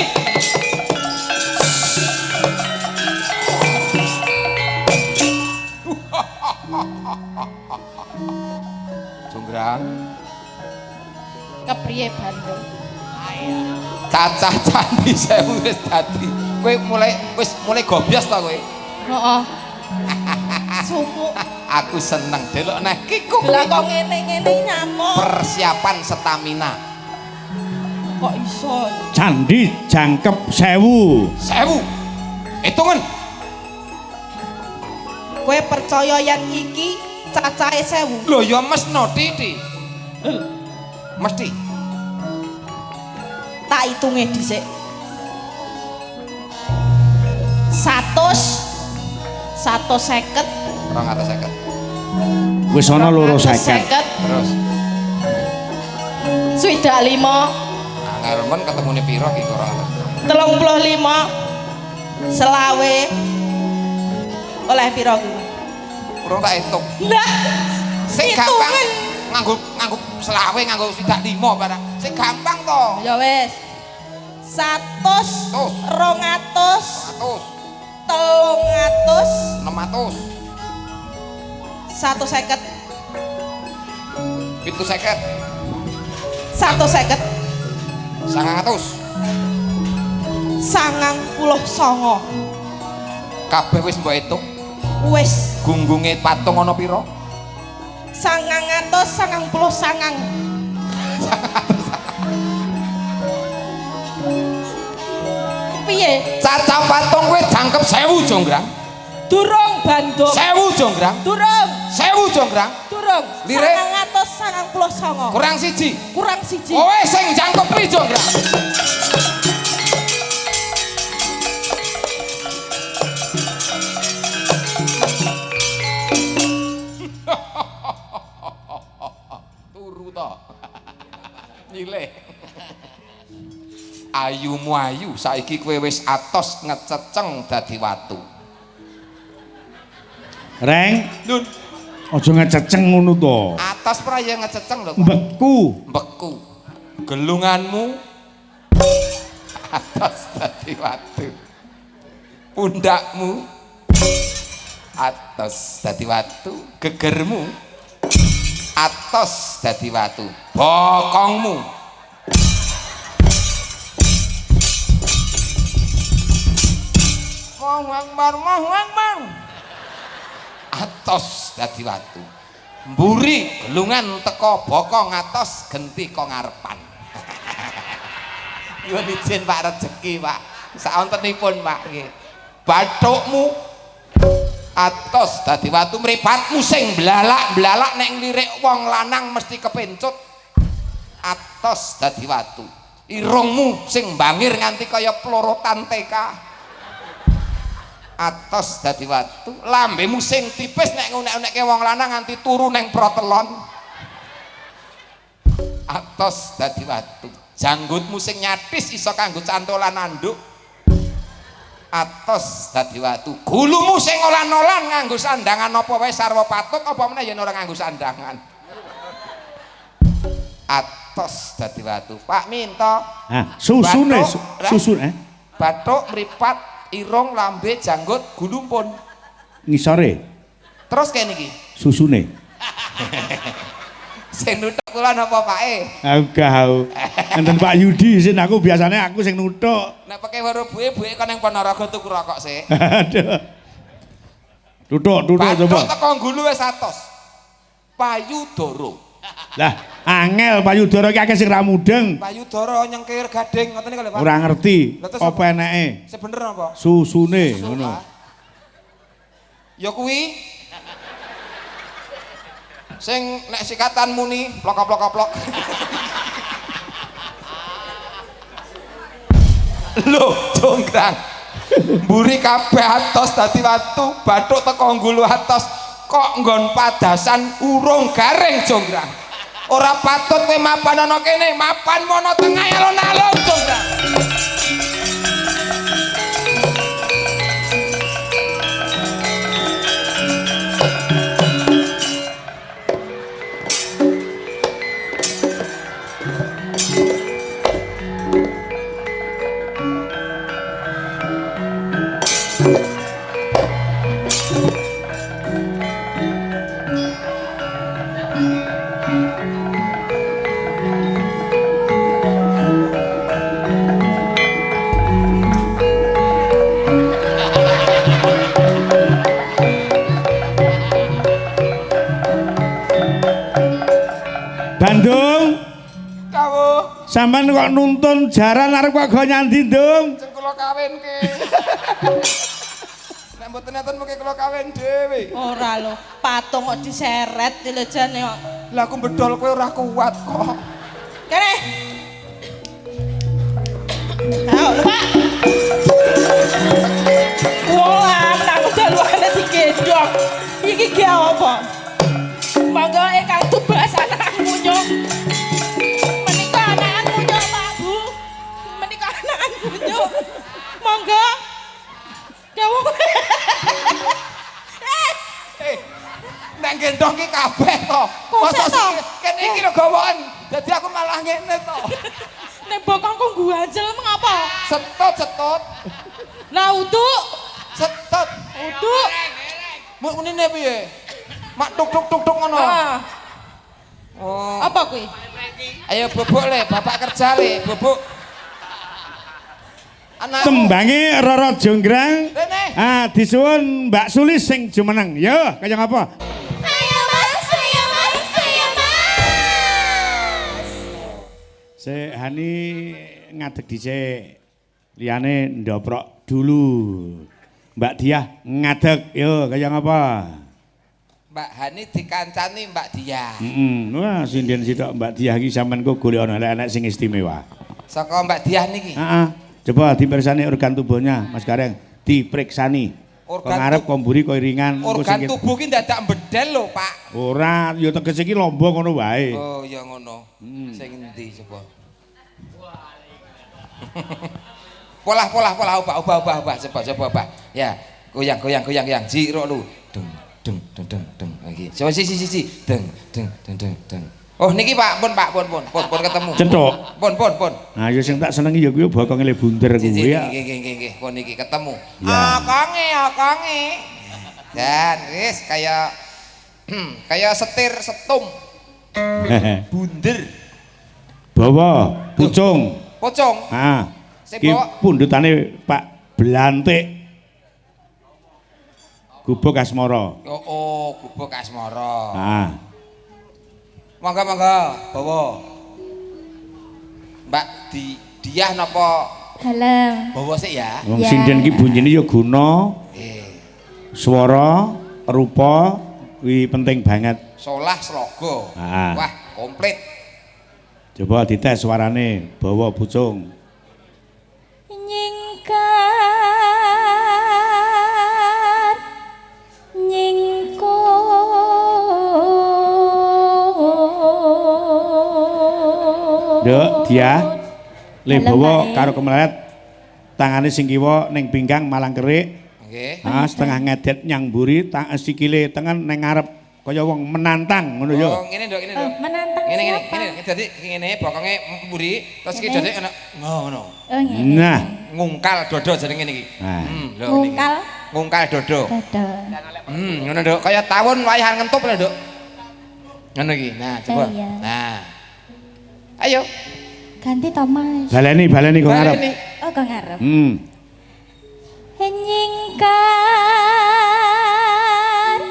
Jonggrang. Kepriye Bandung? Cacah candhi 1000 wis dadi. Kowe mulai wis mulai gobyos ta kowe? Heeh. Sumuk. Aku seneng delok neh kikuk. Lah kok ngene-ngene nyamuk. Persiapan stamina. Kok iso? Candhi jangkep 1000. 1000. Hitungan. Kowe percaya yen iki cacahe 1000? Lho ya mesno titi. Mesti. Tak hitunge dhisik. 100 150 250. Wis ana 250. Terus 65. Angel men ketemune piro iki 200. 35 selawe oleh piro kuwi? Urung tak hitung. Lah, sing gampang nganggo nganggo selawe nganggo 65 barang. Sing gampang to. Ya wis. 100 200 100 300 600 150 750 150 900 99. Kabeh wis mbok hitung. Wis. Gunggunge patung ana pira? 999. Piye? Cacah patung kowe jangkep 1000, Jonggrang. Durung Bandung. 1000, Jonggrang. Durung. 1000, Jonggrang. Durung. Lirik. 999. Kurang siji. Kurang siji. Kowe sing jangkep li, Jonggrang. Turu to. Nyileh. Ayumu ayu saiki kowe wis atos ngececeng dadi watu. Reng, Nun, aja ngececeng ngono to. atos ora ya ngececeng lho, Pak. Beku. Beku. Gelunganmu atos dadi watu. Pundakmu atos dadi watu, gegermu atos dadi watu, bokongmu Allahu Akbar, Allahu Akbar. Atos dadi watu. Mburi gelungan teko bokong atos genti ko ngarepan. Nyuwun izin Pak rejeki Pak. Saontenipun Pak nggih. Bathukmu atos dadi watu, mripatmu sing blalak-blalak nek nglirik wong lanang mesti kepencut. Atos dadi watu. Irungmu sing bangir nganti kaya plorotan TK. Atos dadi watu. Lambemu sing tipis nek ngunek-unekke wong lanang nganti turu neng protelon. Atos dadi watu. Janggutmu sing nyatis iso kanggo cantolan anduk. Atos dadi watu. Gulumu sing olan-olan nganggo sandangan apa wae sarwa patut apa meneh yen ora nganggo sandangan. Atos dadi watu. Pak Minto. Ah, susune, susune. Bathuk, mripat, irung, lambe, janggut, gulu pun. Ngisore. Terus kene iki. Susune. Sing nuthuk kula napa Pake? Aku. Enten Pak Yudi sing aku biasane aku sing nuthuk. Nek peke weruh buke, buke kon ning Ponorogo tuku rokok sik. Aduh. Tuthuk, tuthuk coba. Bathuk teko gulu wis atos. Payudara. Lah, angel payudara iki akeh sing ra mudeng. Payudara nyengkir gading ngoten niku lho, Pak. Ora ngerti Lah terus apa eneke. Sing bener apa? Susune Susu, ngono. Pak. Ya kuwi. Sing nek sikatan muni plok-plok-plok. Lho, jonggrang. Mburi kabeh atos dadi watu, bathuk teko nggulu atos, kok nggon padasan urung garing jonggrang. Ora patut kowe mapan ana kene, mapan mono tengah alun-alun jonggrang. Bandung, Kawuh, sampean kok nuntun jaran arep kok go nyandi, Ndung? sing kula kawinke. Nek mboten enten mungkin kula kawin dhewe. Ora lho, patung kok diseret lho jane kok. Lah aku bedol kowe ora kuat kok. Kene. Ayo, lho, Pak. Wong lanang daluane digendhong. Iki ki apa? Monggo ingkang tubas anak munyuk. Menika anakan munyuk, Pak Bu. Menika anakan munyuk. Monggo. Dawuh. Eh, nek gendong ki kabeh to. Kok Mosok to? sing kene iki lho gawoken. Dadi aku malah ngene to. Nek bokongku guajel mengapa? Setut setut Lah uduk, setut. uduk. Mu unine piye? Mak tuk tuk tuk tuk ngono. Ah, Oh. apa kuwi? Ayo bubuk le, bapak kerja le, bubuk. Anak Tembange Roro Jonggrang. Rene. Ah, disuwun Mbak Sulis sing jumeneng. Yo, kaya ngapa? Ayo mas, ayo mas, ayo mas. Sik Hani ngadeg dhisik. Liyane ndoprok dulu. Mbak Diah ngadeg. Yo, kaya ngapa? Mbak Hani dikancani Mbak Diah. Heeh. Wah, sinden sitok Mbak Diah iki sampean kok golek ana elek-elek sing istimewa. Saka Mbak Diah niki. Heeh. Coba dipersani organ tubuhnya, Mas Gareng. Dipriksani. Kok Organ ngarep kok mburi kok iringan. Engko Organ sing- tubuh ki ndadak bedel lho, Pak. Ora, ya tegese iki lombo ngono wae. Oh, ya ngono. Sing endi coba? Polah polah polah obah obah obah obah coba coba obah. Ya, goyang goyang goyang goyang. Jiro lu. Deng deng deng deng deng. Iki. Coba si si si si. Deng deng deng deng deng. Oh niki Pak, pun Pak, pun pun pun pun ketemu. Cethuk. Pun pun pun. Nah, ya sing tak senengi ya kuwi bokonge le bunder Nggih kuwi ya. nggih nggih nggih nggih, pun niki ketemu. Ya. Akange akange. Dan wis kaya kaya setir setum bunder. Bawa pucung. Pocong. Ah. Sing Ki bawa- pundutane Pak Belantik. Gubuk Asmara. Oh, Gubuk Asmara. Ah. Monggo monggo, bawa. Mbak di Diah napa Dalem. bawa sik ya? Wong Ya. sinden ki bunyine ya guna, Eh, swara, rupa kuwi penting banget. Solah sloga. Ah. Wah, komplit. Coba dites suarane, bawa pucung. Nyingkar nyingkur. Nduk, Dia. Le Dalem, bawa Pak, eh. karo kemelet tangane sing kiwa ning pinggang malang kerik. Nggih. Ah, setengah ngedet nyang mburi, tak sikile tengen ning ngarep kaya wong menantang ngono ya. Oh, ngene Nduk, ngene Nduk. Oh, menantang Ngene ngene, siapa? ngene. Dadi ngene bokonge mburi, terus iki Ngene. dadi ngono. Ngono. Oh, ngene. Nah, Ngungkal dodo jenenge niki. Nah. Hmm, lho ngene iki. Ngungkal Ngungkal dodo. dodo. Ngono Nduk, kaya tawon wayahan ngentup lho, Nduk. Ngono iki. Nah, coba. Eh, iya. Nah. Ayo. Ganti to, Mas. Baleni baleni kok ngarep. Baleni. Oh, kok ngarep. Hmm. Nyingkar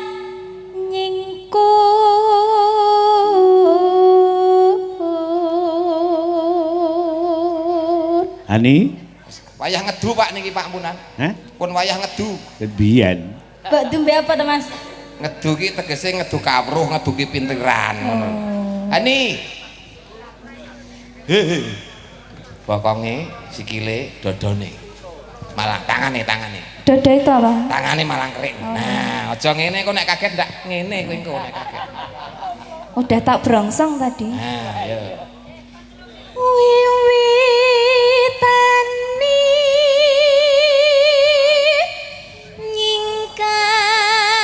nyingkur. Hani? Wayah ngedu Pak niki Pak ampunan. Hah? Pun wayah ngedu. Biyen. Mbok dumbe apa to, Mas? Ngedu ki tegese ngedu kawruh, ngedu ki pinteran ngono. Hani. Hehe. Bokonge, sikile, dodone. Malah tangane, tangane. Dodo itu apa? Tangane malang kerik. Nah, aja ngene kok nek kaget ndak ngene kowe engko nek kaget. Udah tak brongsong tadi. Nah, ayo. Wiwitane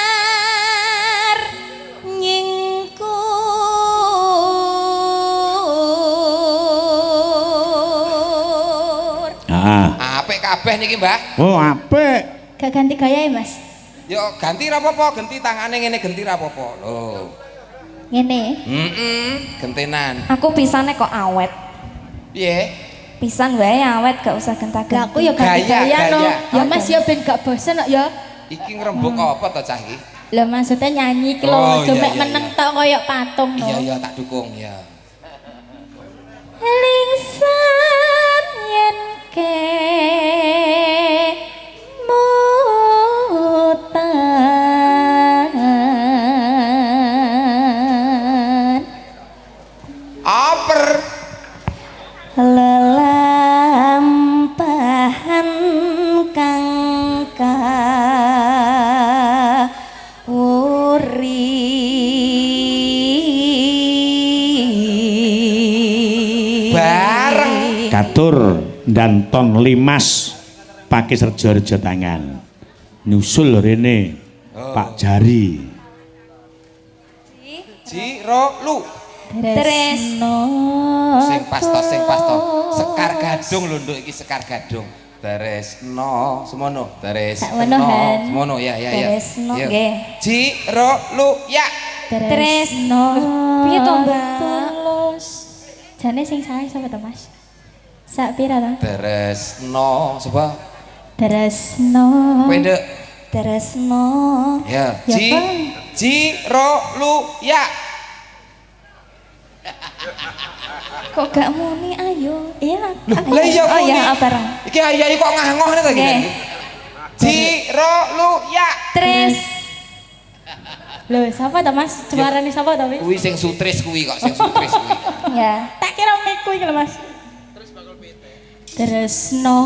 nyingkar nyingkur. Heeh. Apik kabeh niki, Mbah. Oh, apik. Gak ganti gaya ya, Mas? Yo ganti ra apa-apa, ganti tangane ngene ganti ra apa-apa. Lho. Ngene. Heeh, gentenan. Aku pisane kok awet. Piye? Pisan wae awet gak usah genta-genti. Lah aku ya ganti Gaya, gaya no. gaya. Ya Mas ya ben gak bosen kok ya. Iki ngrembug apa to cah iki? Lah maksudnya nyanyi iki lho, Oh, aja iya, mek iya, meneng iya. tok koyo patung no. Iya iya tak dukung ya. Lingsem yen kemutan Aper. lelampahan kang kawuri. Bareng. Katur danton limas pakai serjo-rejo tangan. Nyusul rene Pak Jari. Ji ro lu. Tresno Sing pas to, sing pas to. Sekar gadung lho nduk iki sekar gadung. Tresno semono, Tresno. Sakmono, Han. Semono ya ya ya. Tresno, Yo. nggih. Ji ro lu ya. Tresno Piye to, Mbak? Tulus. Jane sing sae sapa to, Mas? Sak pira to? Tresno sapa? Tresno. Kowe nduk. Tresno. Ya. Ya, Ji Bang. Ji ro lu ya. Kok gak muni ayo. Iya. Loh, lah iya Oh muni. iya, bareng. Iki ayi kok ngah-ngoh ta iki. Nggih. Ji ro lu ya. Tres. Lho, sapa to, Mas? Suarane sapa to, Wis? Kuwi sing sutris kuwi kok sing sutris kuwi. Ya. Tak kira miku iki lho, Mas. Tresno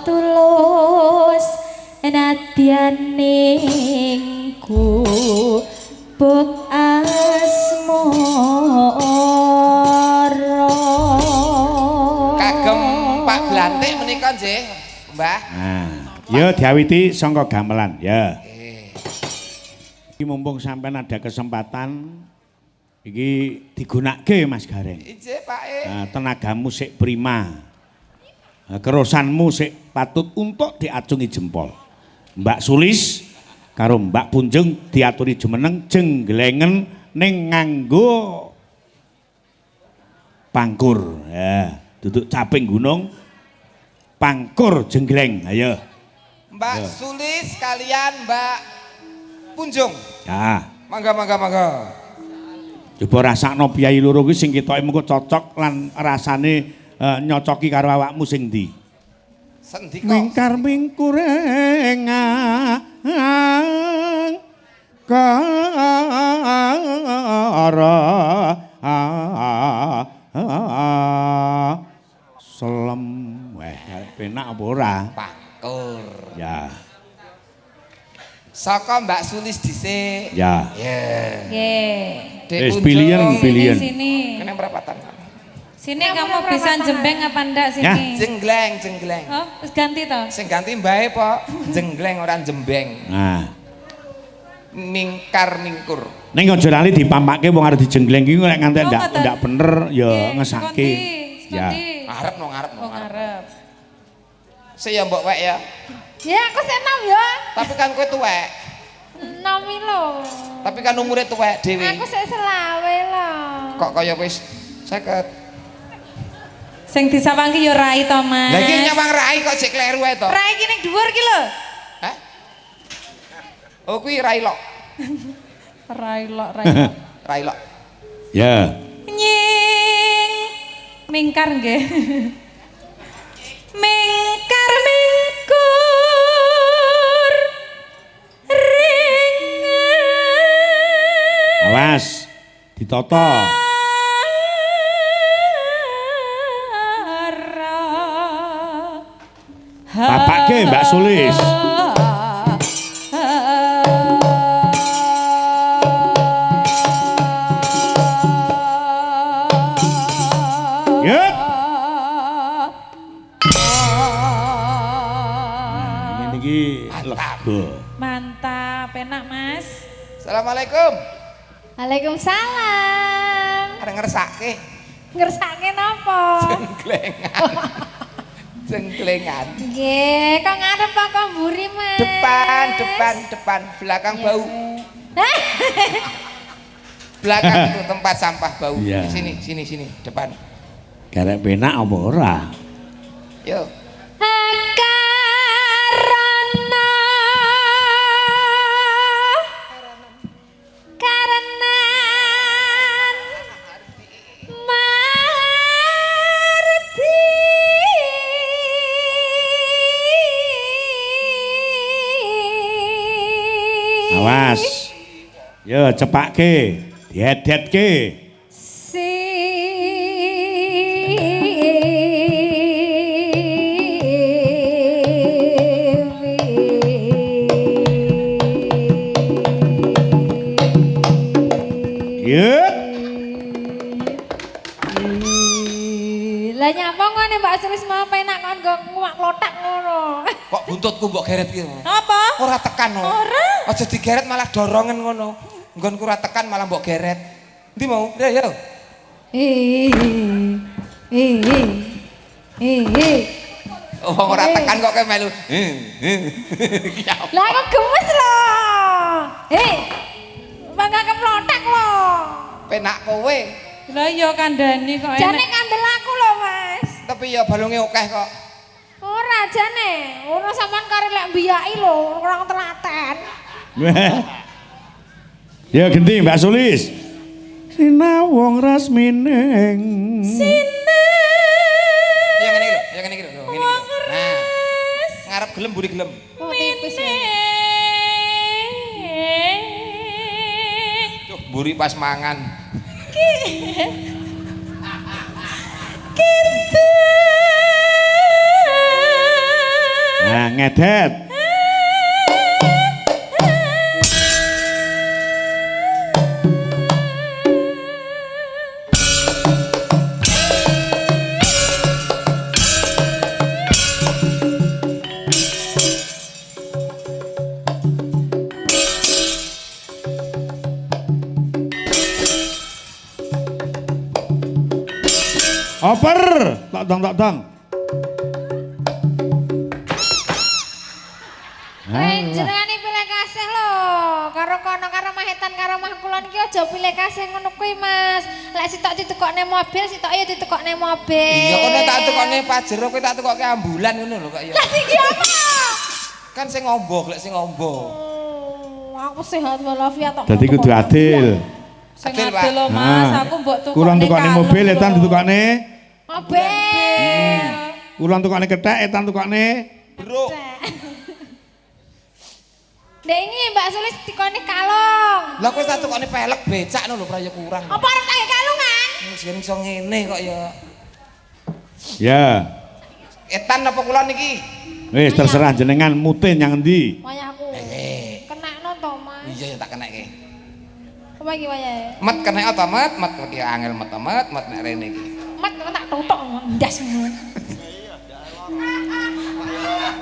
tulus nadyan ning gubuk asmara. Kagem Pak Blantik menika nggih, Mbah. Nah, ya diawiti sangka gamelan ya. Iki mumpung sampean ada kesempatan iki digunakake Mas Gareng. Ije Pak E. Nah, tenagamu sik prima. Nah, kerosanmu sik patut untuk diacungi jempol. Mbak Sulis karo Mbak Punjung diaturi jumeneng jenggelengen ning nganggo pangkur. Ya, duduk caping gunung pangkur jenggleng. Ayo. Mbak Sulis kalian Mbak Punjung. Ya. Mangga mangga mangga. Coba rasakno piyayi loro kuwi sing ketoke mengko cocok lan rasane nyocoki karo awakmu sing ndi. Sendika. Mingkar mingkurengang kara selem weh penak apa ora? Pangkur. Ya. Saka Mbak Sulis dhisik. Ya. Ya. Nggih. Dek Wis Punjung. pilihan pilihan. Sini. Kene perapatan. Sini kamu bisa jembeng apa ndak sini? Ya. Jenggleng, jenggleng. Oh, wis ganti toh? Sing ganti mbae, Pak. Jenggleng ora jembeng. Nah. Mingkar mingkur. Ning aja lali dipampake wong arep dijenggleng iki lek ngantek Oh, ndak ngoten. ndak bener ya Nggih, ngesake. Ya. Kondi. Ngarep no ngarep no Oh, ngarep. ngarep. Sik ya mbok wek ya. Ya aku sik enom ya. Tapi kan kowe tuwek. Enom iki lho. Tapi kan umure tuwek dhewe. Aku sik selawe lho. Kok kaya wis 50. Sing disawang ki ya rai to, Mas. Lah iki nyawang rai kok sik kleru ae to. Rai ki ning dhuwur ki lho. Hah? Oh kuwi rai lok. Rai lok, rai lok. Rai lok. Ya. Nying mingkar nggih. Mingkar mingkur ringan. Awas ditata. Bapake Mbak Sulis. Yuk. Nah, ini iki lega. Mantap, enak Mas. Assalamualaikum. Waalaikumsalam. Arep ngersake Ngersake napa? jengklengan. Jengklengan. Nggih, kok ngarep apa kok mburi, Mas? Depan, depan, depan, belakang bau. Belakang itu tempat sampah bau. Iya. Sini, sini, sini, depan. Garek penak apa ora? Yo. Karena karena marti Awas. Yo cepake, diedetke. Si Yuk. Lah nyapa ngene Mbak Sulis mau penak kon nggo nguwak klotak ngono. Kok buntutku mbok geret ki? Apa? Ora tekan no. Ora. Aja digeret malah dorongan ngono. Nggonku ora tekan malah mbok geret. Ndi mau? Ya yo. Eh eh eh eh. Wong ora tekan kok kowe melu. Lah aku gemes lho. Eh. Bangga keplotak lho. Penak kowe. Lah ya kandhani kok Jane enak. kandel aku lho, Mas. Tapi ya balunge akeh kok. Ora jane, ora sampean kare lek mbiyaki lho, orang telaten. Ya genti Mbak Sulis. Sinawung rasmining. Ya ngene iki lho, ya ngene iki lho, ngene iki lho. Nah. Ngarep gelem mburi gelem. Oh, tipis. Duh, mburi pas mangan. Nah, ngedet. Oper, tok dong tok dong. Eh, jenengane pilih kasih lho. Karo kono karo Mahetan karo Mah Kulon ki aja pilih kasih ngono kuwi, Mas. Lek sitok ditukokne mobil, sitok ya ditukokne mobil. Iya kono tak tukokne Pajero, kowe tak tukokke ambulan ngono lho kok ya. Lah iki apa? Kan sing ngombo, lek sing ngombo. Oh, aku sehat walafiat tok. Dadi kudu adil. Sing Adil, Pak. adil lho Mas, Ah. aku mbok tukokne. Kulon tukokne kalung mobil, lho. etan ditukokne. Mobil. Kulon tukokne kethek, etan tukokne. Bro. Dek ini Mbak Sulis dikone kalung. Lah kowe tak tukokne pelek becak ngono lho praya kurang. Apa arep tak kalungan? Wis iso ngene kok ya. Ya. Etan apa kulon iki? Wis terserah jenengan mute nyang endi. Wayahku. Eh. Kenakno to, Mas. Iya ya tak kenekke. Apa iki wayahe? Met kenek ta met, met iki angel met met met nek rene iki. Met tak tutuk ndas ngono.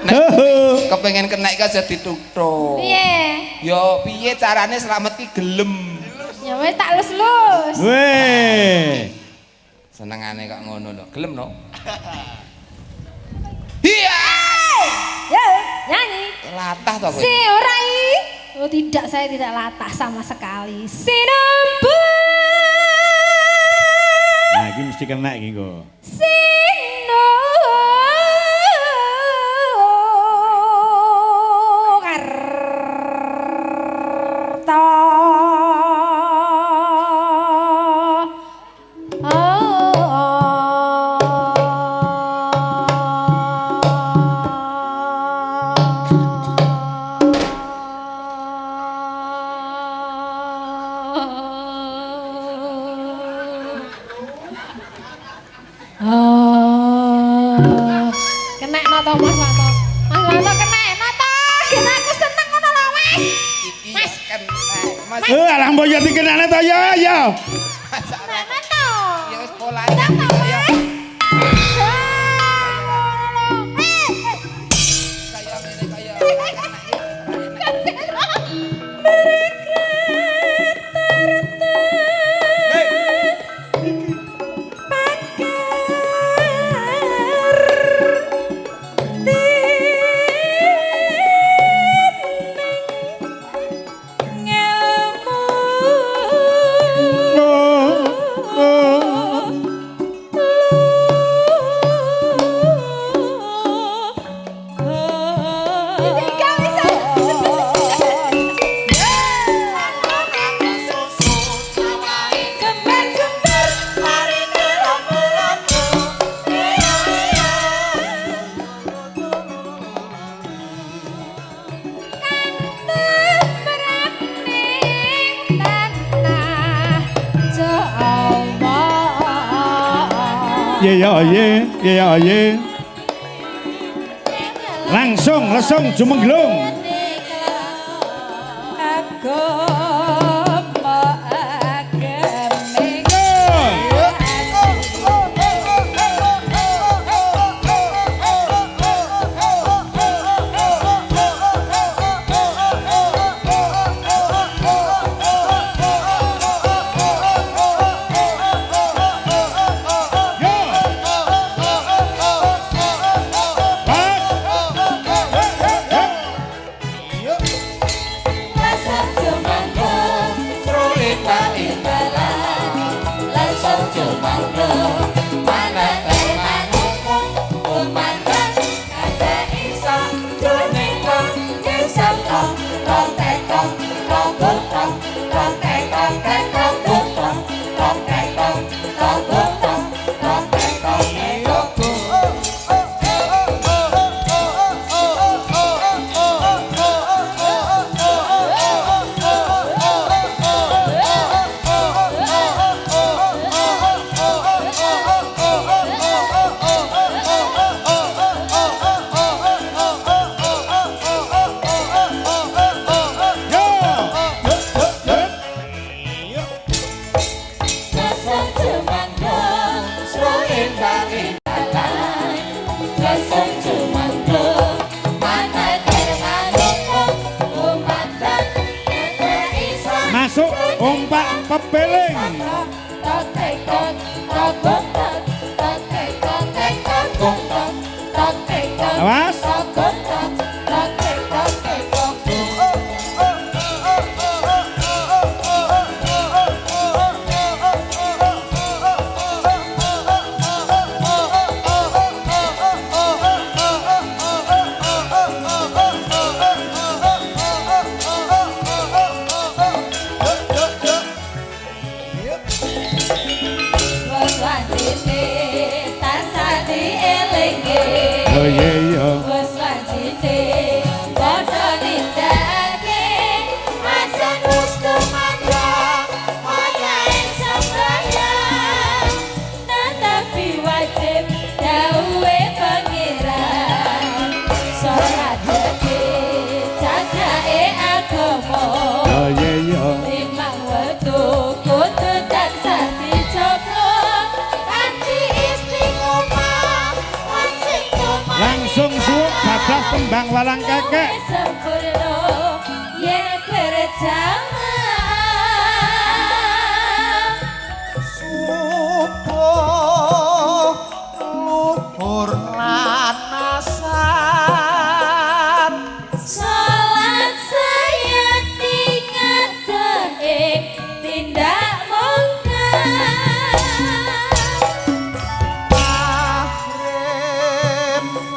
Nek kepengen kenek iki aja ditutuk. Piye? Ya piye carane slamet ki gelem. Ya wis tak lus-lus. Weh. Senengane kok ngono lho. Gelem no? Iya. Ya, nyanyi. Latah to kowe. Si orai. Oh tidak, saya tidak latah sama sekali. Sinambu. Nah, iki mesti kena iki kok. Sino. Karto. Oh. Kena no to Mas Wanto. Mas Wanto kena no to. Gen aku seneng ngono lho Mas. Iki ya kena. Mas. Eh, alah mbok yo dikenane to ya ya. Kena no to. Ya wis polahe. Ya Ah, ngono lho. Eh, eh. kaya ngene kaya ora kena iki. Ora enak. Ditinggal bisa. Ye ya ye, ye ya ye. Langsung lesung jumengglung. Agama agaming. Yo. Pas. Yo. Yo. Masuk ompak pepeling. Awas. Oh. Tembang walang kekek. Sempurna yen berjamaah. Subuh luhur lan asar. Salat saya tinggal tindak mungkar. Mahrim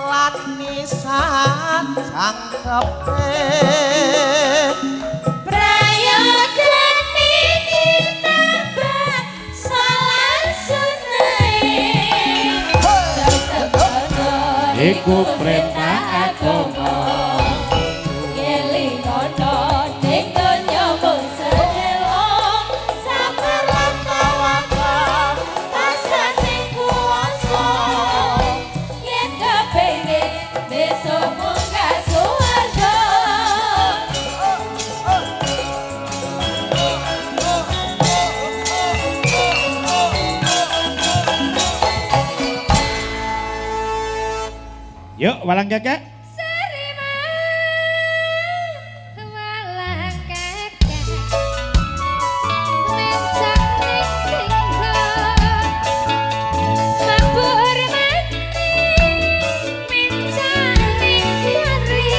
lan nisan jangkepe. Prayogane ditambah salat sunnahe. Iku perintah agama. Ngelingono ning donya mung sedelo. Sabar lan tawakal pasrah sing kuwasa. Yen kepengin besok munggah swarga. Yuk walang kekek. Serima walang kekek mencak ning tinggo mabur mati mencak ning pari.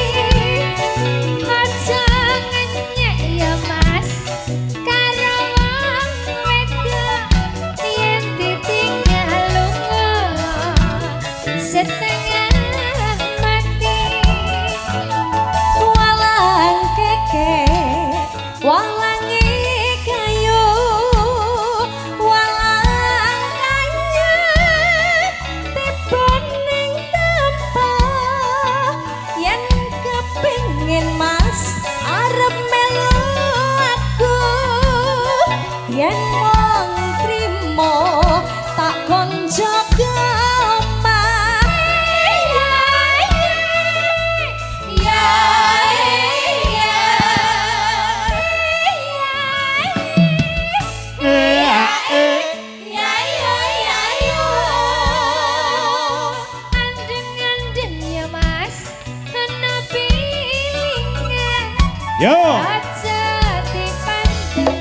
Aja ngenyek ya Mas karo wong wedok yen ditinggal lunga setengah mati. Walang kekek walange kayu walang kanyat tiba ning tempat yen kepingin Mas arep melu aku yen mung trimo tak kon jaga omah. Ya ya ya ya ya ya. Andeng-andeng ya Mas ana pilingan. Yo. Aja dipandeng.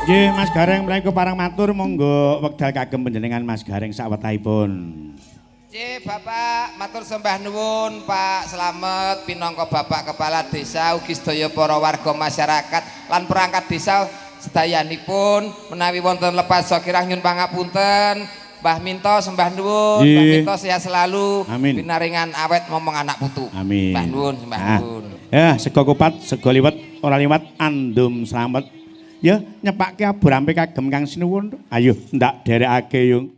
Nggih, Mas Gareng mlaku parang matur, monggo wekdal kagem panjenengan Mas Gareng sawetahipun. Nggih, Bapak, matur sembah nuwun Pak Slamet pinangka Bapak Kepala Desa ugi sedaya para warga masyarakat lan perangkat desa sedayanipun, menawi wonten lepat sakirah nyuwun pangapunten. Mbah Minto sembah nuwun, Mbah Minto sehat selalu. Amin. Pinaringan awet momong anak putu. Amin. Mbah nuwun, sembah Ah. nuwun. Ya, sego kupat, sego liwet, ora liwat andum slamet. Ya, nyepake aburampe kagem Kang Sinuwun. Ayo, ndak derekake yung.